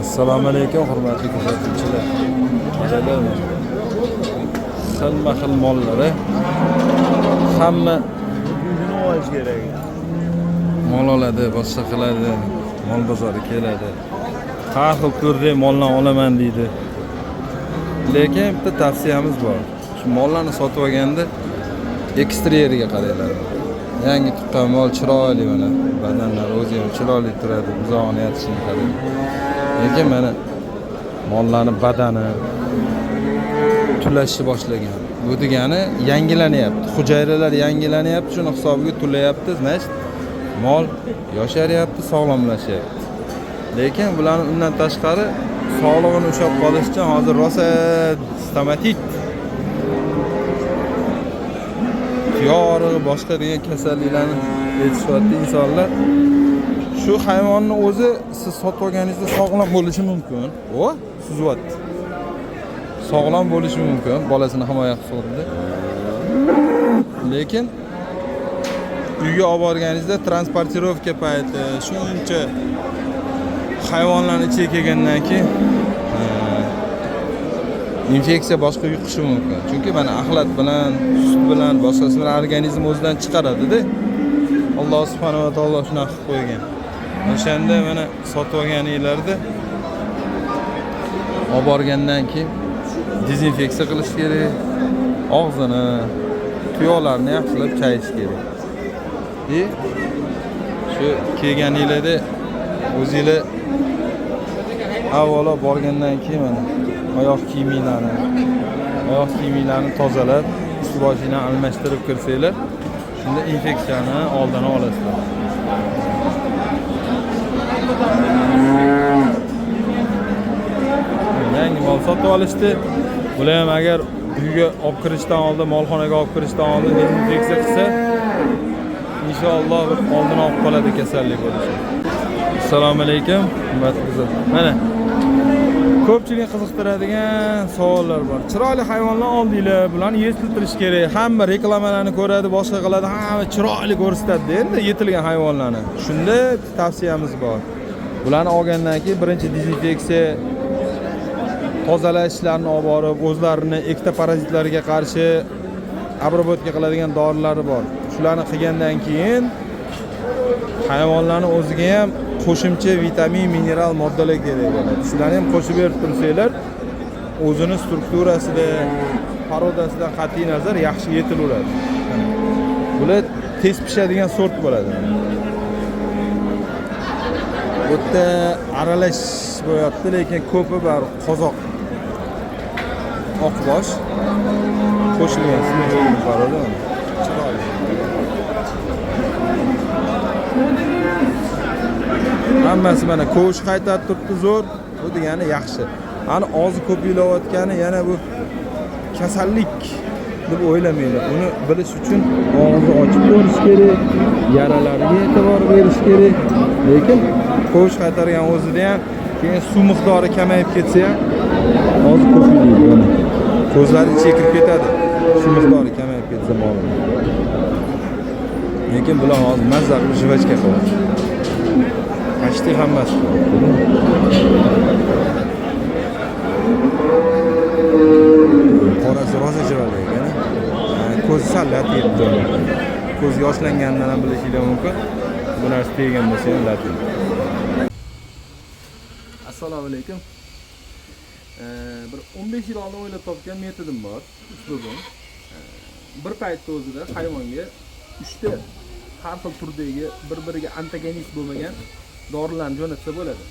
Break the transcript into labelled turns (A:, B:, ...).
A: Assalomu alaykum, hurmatli kuzatuvchilar. Qaranglar, xilma xil mollari, hamma
B: Olish kerak.
A: Mol oladi, boshqa qiladi, mol bozori keladi. Har xil turdagi moldan olaman deydi. Lekin bitta tavsiyamiz bor. Shu mollarni sotib olganda eksteryeriga qaranglar. Yangi tuqqan mol chiroyli, mana badanlari o'zi ham chiroyli turadi, buzog'ini yotishini qarang. Lekin mana mollarni badani tulashni boshlagan. Bu degani yangilanyapti. Hujayralar yangilanyapti, shuni hisobiga tulayapti, значит, mol yosharyapti, sog'lomlashyapti. Lekin bularni undan tashqari sog'lig'ini ushlab qolish uchun hozir rosa stomatit, tuyoq boshqa degan kasalliklarni aytishyapti insonlar. Shu hayvonni o'zi siz sotib olganingizda sog'lom bo'lishi mumkin. O, suzyapti. Sog'lom bo'lishi mumkin, bolasini himoya qilib. Lekin uyga olib borganingizda transportirovka payti shuncha hayvonlarni ichiga kelgandan keyin infeksiya boshqa yuqishi mumkin. Chunki mana axlat bilan, sut bilan, boshqasi bilan organizm o'zidan chiqaradida. Alloh subhanahu va taolo shunaqa qilib qo'ygan. O'shanda mana sotib olganinglarda olib borgandan keyin dezinfeksiya qilish kerak. Og'zini, tuyoqlarini yaxshilab chayish kerak. И shu kelganinglarda o'zinglar avvalo borgandan keyin mana oyoq kiyiminglarni tozalab, ust boshinglarni almashtirib kirsanglar, shunda infeksiyani oldini olasizlar. Yangi mol sotib olishdi. Bular ham agar uyga olib kirishdan oldin, molxonaga olib kirishdan oldin dezinfeksiya qilsa, inshaalloh bir oldini olib qoladi kasallik bo'lishi. Assalomu alaykum, hurmatli qizlar. Mana ko'pchilik qiziqtiradigan savollar bor. Chiroyli hayvonlar oldinglar, bularni yetiltirish kerak. Hamma reklamalarni ko'radi, boshqa qiladi, hamma chiroyli ko'rsatadi endi yetilgan hayvonlarni. Shunda tavsiyamiz bor. Bularni olgandan keyin birinchi dezinfeksiya, tozalash ishlarini olib borib, o'zlarini ektoparazitlarga qarshi обработка qiladigan dorilari bor. Shularni qilgandan keyin hayvonlarni o'ziga ham qo'shimcha vitamin, mineral moddalar kerak bo'ladi. Shularni ham qo'shib berib tursanglar, o'zini strukturasida, parodasidan qat'iy nazar yaxshi yetilaveradi. Bular tez pishadigan sort bo'ladi. Bu yerda aralash bo'lyapti, lekin ko'pi bari qozoq oqbosh qo'shilgan смешанный порода, mana. Chiroyli. Hammasi mana kovush qaytarib turibdi zo'r. Bu degani yaxshi. Ani og'zi ko'paylayotgani yana bu kasallik deb o'ylamanglar. Uni bilish uchun og'izni ochib ko'rish kerak, yaralariga e'tibor berish kerak. Lekin kovush qaytargan o'zida ham keyin suv miqdori kamayib ketsa ham og'zi ko'paylaydi mana. Ko'zlari ichiga kirib ketadi. Suv miqdori kamayib ketsa molni. Lekin bular hozir mazza qilib жвачка qilyapti. Почти hammasi qilyapti. Qorasi rosa chiroyli ekan. Ko'zi sal lat yebdi. Ko'z yoshlanganidan ham bilishinglar mumkin. Bu narsa tegan bo'lsa ham lat yeydi. Assalomu alaykum. Bir 15 yil oldin o'ylab topgan metodim bor, uslubim. Bir paytda o'zida hayvonga 3 ta har xil turdagi bir-biriga antagonist bo'lmagan dorilarni jo'natsa bo'ladi.